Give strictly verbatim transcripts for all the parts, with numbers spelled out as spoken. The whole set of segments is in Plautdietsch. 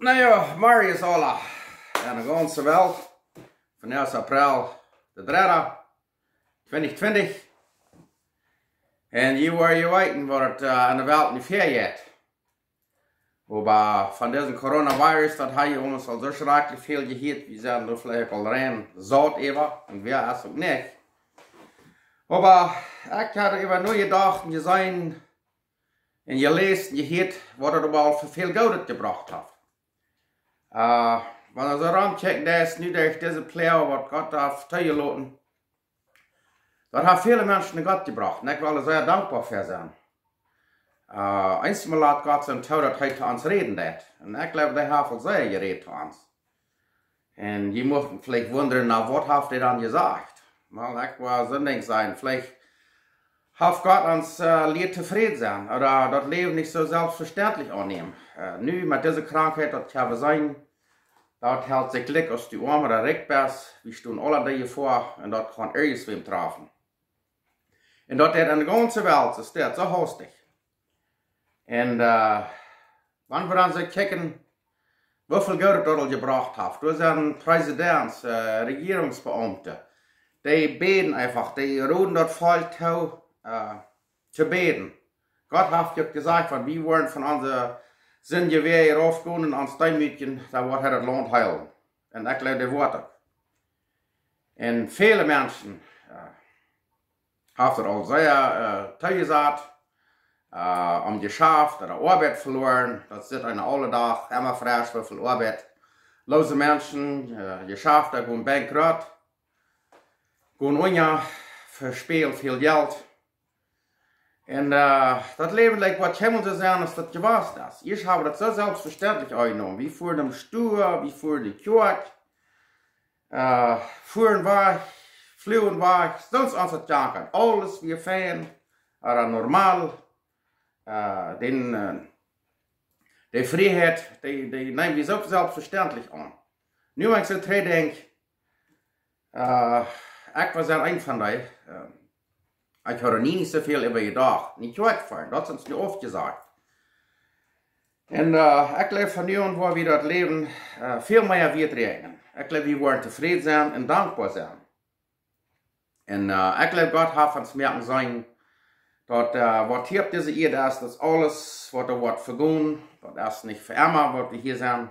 Na jo, Marius Ola, en de gaunze Welt, von ieeschte April, de dredde, twintich twintich. En jie woaren je weeten, waut et, eh, en de Welt nu väajeit. Oba von disen Coronavirus, daut hab jie ons aul soo schrakjlich väl jehieet. Wie sent doa veleicht aul rein saut äwa, un wäa es uk nich. Oba ekj haud äwa nojedocht un jeseenen un jeläsen, jehieet, waut et äwaraul fa väl Goodet jebrocht haft. Eh, wan wie soo romkjikjen, daut es nu derch dise Ploag, waut Gott haft toojeloten, daut haft väle Menschen no Gott jebrocht. Un ekj well sea dankboa fa sennen. Eh, eensjemol lat Gott sien too, daut hee to ons räden deit. Un ekj jleew, hee haft aul sea jerät to ons. Un jie muchten veleicht wundren, na, waut haft hee dan jesajcht? Well, ekj woa soon Dinkj sajen, veleicht haft Gott ons, eh, lieet tofräd sennen, ooda daut Läwen nich soo selfstvestentlich aunnämen. Eh, nu met dise Krankheit, daut jie seenen, daut helt sikj jlikj aus du oam ooda rikj best, wie stonen aula doa väa, un daut kaun irjentwäm träfen. Un daut deit en de gaunze Welt, daut deit soo hastich. Un, eh, wan wie dan soo kjikjen, woo väl Goodet daut aul jebrocht haft. Doa sent Präsidenten, eh, Rejierungsbeaumte, dee bäden eefach, dee roden daut Volkj too, eh, to bäden. Gott haft je jesajcht, wan wie woaren von onse Sind jewäa raufgonen un ons deemootjen, dan woat hee daut Launt heelen. Un ekj jleew, dee woat uk. Un väle Menschen, eh, haft et aul sea, eh, toojesat, eh, om Jeschaft ooda Oabeit veloaren. Daut sitt eena aule Dach, emma fresch, woo väl Oabeit. Loose Menschen, eh, Jeschafta gonen bankrott, gonen unja, vespälen väl Jelt. Un, eh, daut Läwen, like, woat kjeenmol soo sennen, aus daut jewast es. Ieescht hab wie daut soo selfstvestentlich aunjenomen. Wie fuaren em Stua, wie fuaren en de Kjoakj, eh, fuaren wajch, fluagen wajch, sest ons daut jankat. Aules wia fein, ooda normal. Eh, dän, eh, de Frieheit, dee, dee neem wie soo selfstvestentlich aun. Nu, wan ekj soo trigj denkj, eh, ekj wia een von dee, eh, ekj haud nie nich soo väl äwa jedocht. Nich waut fa, daut es ons nu aufjesajcht. Un, eh, ekj jleew, von nu aun woa wie daut Läwen, eh, väl mea wieet räakjnen. Ekj jleew, wie woaren tofräd sennen un dankboa sennen. Un, eh, ekj jleew, Gott haft ons moaken seenen, daut, eh, waut hia opp dise Ieed es, daut es aules, waut doa woat vegonen, daut es nich fa emma, waut wie hia sent.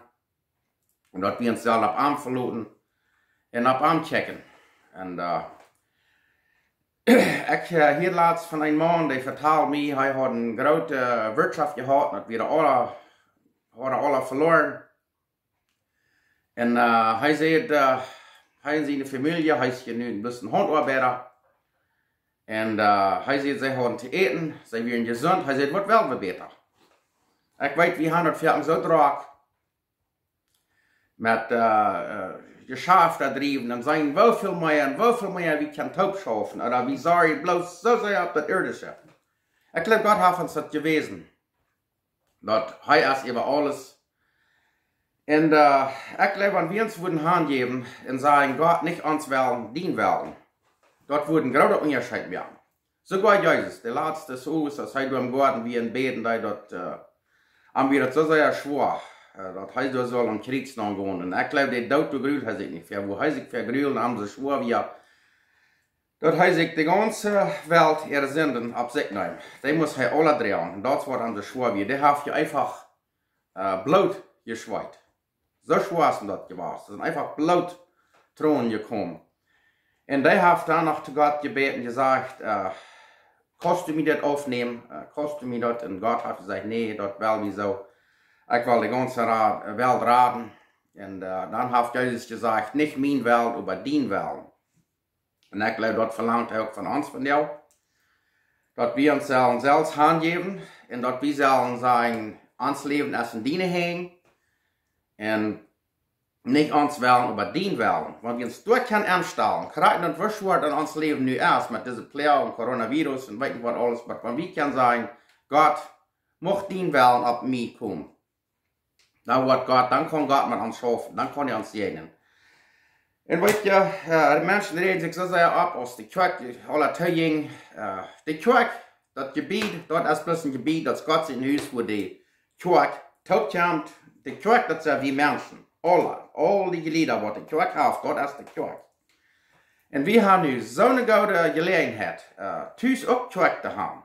Un daut wie ons sellen opp am veloten un opp am kjikjen. Un, eh, ekj, eh, hieed latst von een Maun, dee vetald mie, hee haud eene groote Wirtschoft jehaut, daut wia aula, haud aula veloaren. Un, eh, hee säd, eh, hee un siene Famielje, hee es je nu een bät een Hauntoabeida. Un, eh, hee säd, see hauden to äten, see wieren jesunt. Hee säd, waut well wie bäta? Ekj weet, wie haben daut foaken soo drock met, eh, eh, Jeschafta driewen un seenen, woo väl mea un woo väl mea wie kjennen toop schaufen, ooda wie sorjen bloos soo sea opp daut Irdische. Ekj jleew, Gott haft ons daut jewäsen, daut hee es äwa aules. Un, eh, ekj jleew, wan wie ons wudden hanjäwen un sajen, Gott, nich ons Wellen, dien Wellen, daut wudd een groota Unjascheet moaken. Soogoa Jesus, de latste Sowes, aus hee doa em Goaden wia un bäden deed, daut, eh, am wia daut soo sea schwoa, eh, daut hee doa sull aum Kjriez naungonen. Un ekj jleew, de Doot, doa grul hee sikj nich fa, woo hee sikj fa grul un am soo schwoa wia, daut hee sikj de gaunze Welt äare Sinden opp sikj neem. Dee must hee aula droagen. Un daut wia am soo schwoa wia. Dee haft je eefach, eh, Bloot jeschweet. Soo schwoa es daut jewast. Daut sent eefach Bloot Tronen jekomen. Un dee haft dan noch to Gott jebäden, jesajcht, eh, kaust du mie daut aufnämen? Eh, kaust du mie daut? Un Gott haft jesajcht, nä, daut well wie soo. Ekj well de gaunze Ra-, Welt raden. Un, eh, dan haft Jesus jesajcht, nich mien Wellen, oba dien Wellen. Un ekj jleew, daut velangt hee uk von ons, von jou. Daut wie ons sellen selfst hanjäwen un daut wie sellen sajen, ons Läwen es en diene Henj. Un nich ons Wellen, oba dien Wellen. Wan wie ons doa kjennen enstalen, krakjt daut, woo schwoa daut en ons Läwen nu es met dise Ploag un Coronavirus un weet nich waut aules, oba wan wie kjennen sajen, Gott, mucht dien Wellen opp mie komen. Dan woat Gott, dan kaun Gott met ons schaufen, dan kaun hee ons säajnen. Un weet jie, eh, de Menschen räajen sikj soo sea opp, aus de Kjoakj aula too jinkj. Eh, de Kjoakj, daut Jebied, daut es bloos een Jebied, daut es Gott sien Hus, wua de Kjoakj toopkjemt, De Kjoakj, daut sent wie Menschen. Aule, aul dee Jlieda waut de Kjoakj haft, daut es de Kjoakj. Un wie haben nu soone goode Jeläajenheit, tus uk Kjoakj to haben,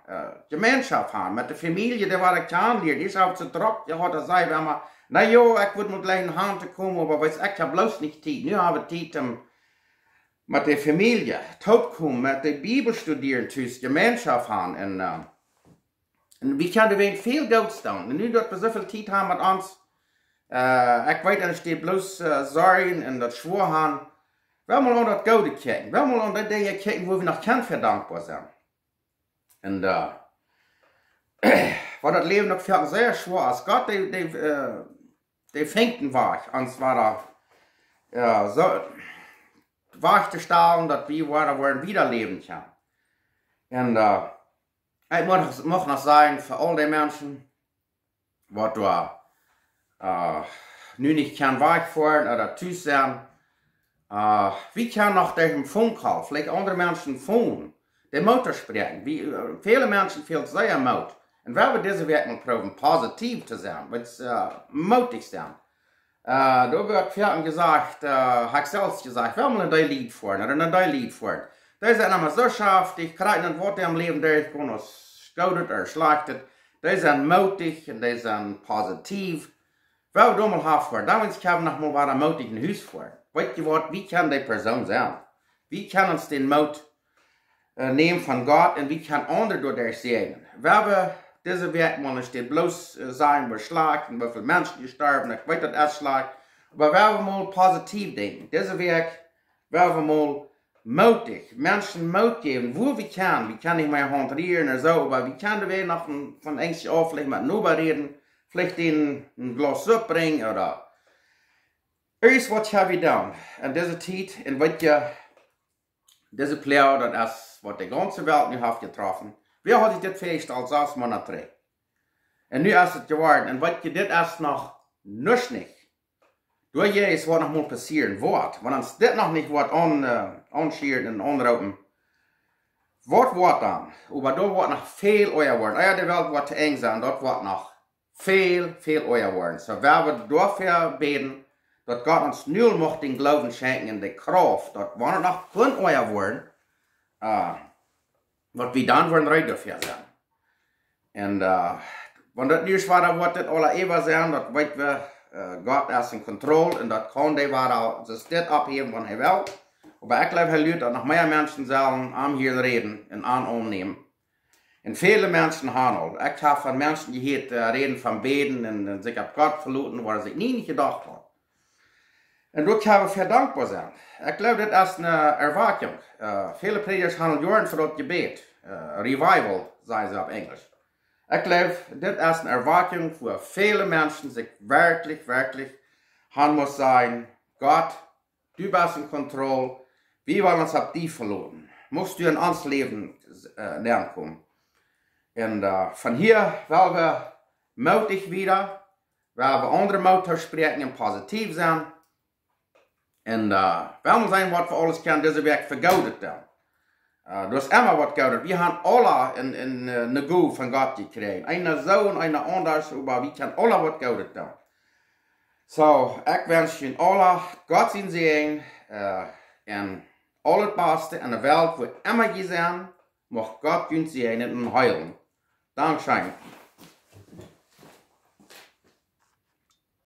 Jemeenschoft haben met de Famielje, dee wia ekj aunlieren. Ekj haud soo drock jehaut, daut säd wie mau: "Na jo, ekj wudd mau jlikj han to komen, oba weetst, ekj hab bloos nich Tiet. Nu hab wie Tiet om met de Famielje toopkomen, met de Bibel studieren, tus Jemeenschoft haben." Un, un wie kjennen wäajen väl Goots doonen. Un nu daut wie soo väl Tiet haben met ons, ekj weet, daut steit bloos Sorjen un daut schwoa haben. Wie motten aun daut Goode kjikjen. Wie motten aun dee Dinja kjikjen, wua wie noch kjennen fa dankboa sennen. Un, wan daut Läwen uk fa ons sea schwoa es, Gott, dee, dee, dee finjt een Wajch, ons wada, jo, soo wajch to stalen, daut wie wada woaren wieda läwen kjennen. Un ekj mucht, mucht noch sajen, fa aul dee Menschen, waut doa nu nich kjennen wajch foaren ooda tus sennen, wie kjennen noch derch een Phone Call veleicht aundre Menschen phone, dee Moot to spräakjen. Wie, väle Menschen fält sea Moot. Un wie haben dise Wäakj mol proowen, positiev to sennen, weetst, mootich sennen. Doa woat foaken jesajcht, hab ekj selfst jesajcht, wie motten no dee Lied foaren, ooda no dee Lied foaren. Dee sent emma soo schaftich, krakjt waut dee em Läwen derchgonen, aus goodet ooda schlajchtet. Dee sent mootich un dee sent positiev. Wie haben doa mol haft foaren, dan woaren wie noch mol wada mootich no Hus foaren. Weetst waut, wie kjennen dee Persoon sennen. Wie kjennen ons dän Moot nämen von Gott un wie kjennen aundre doaderch säajnen. Wie haben dise Wäakj mol nich bloos sajen, woo schlajcht un woo väl Menschen jestorwen, ekj weet, daut es schlajcht, oba wie haben mol positiev denkjen. Dise Wäakj, wie haben mol mootich Menschen Moot jäwen, wua wie kjennen. Wie kjennen nich met de Haunt rieren ooda soo, oba wie kjennen wäajen noch von, von Enjst auf veleicht met Noba räden, veleicht een, een Glaus Supp brinjen ooda irjent waut haben wie doonen en dise Tiet. Un weetst, dise Ploag, daut es waut de gaunze Welt nu haft jetroffen. Wäa haud sikj dit väajestalt sas Moonat trigj? Un nu es et jeworden. Un weetst, dit es noch nuscht nich. Doa es waut noch mol passieren woat. Wan ons dit noch nich woat aun-, aunschieren un aunroopen, waut woat dan? Oba doa woat noch väl oaja woaren. Ea de Welt woat to Enj sennen, daut woat noch väl, väl oaja woaren. Soo, wie woaren doafäa bäden, daut Gott ons nu mucht dän Gloowen schenkjen un de Krauft, daut wan et noch kunn oaja woaren, waut wie dan woaren reed doafäa sennen. Un wan daut nu schwoa woat, dit aula äwa sennen, daut weet wie, Gott es en Kontroll un daut kaun dee wada soo dit opphäwen, wan hee well. Oba ekj jleew, hee luat, daut noch mea Menschen sellen am hieren räden un am aunnämen. Un väle Menschen haben aul, ekj hab von Menschen jehieet, räden von bäden un, un sikj opp Gott veloten, wua see sikj nie nich jedocht hauden. Un doa kjenn wie fa dankboa sennen. Ekj jleew, dit es eene Erwakjunk. Väle Prädjasch haben aul Joaren fa daut jebät. Revival, sajen see opp Enjlisch. Ekj jleew, dit es eene Erwakjunk, wua väle Menschen sikj werkjlich, werkjlich haben must sajen: "Gott, du best en Kontroll. Wie wellen ons opp die veloten. Must du en ons Läwen nenkomen." Un von hia well wie mootich wieda, well wie aundre Moot toospräakjen un positiev sennen. Un well wie seenen, waut wie aules kjennen dise Wäakj fa Goodet doonen. Doa es emma waut Goodet. Wie haben aula en, en, ne Gow von Gott jekjräajen. Eena soo un eena aundasch, oba wie kjennen aula waut Goodet doonen. Soo, ekj wensch junt aula Gott sien Säajen un aulet Baste en de Welt, wua emma jie sent. Mucht Gott junt säajnen un heelen. Dankscheen.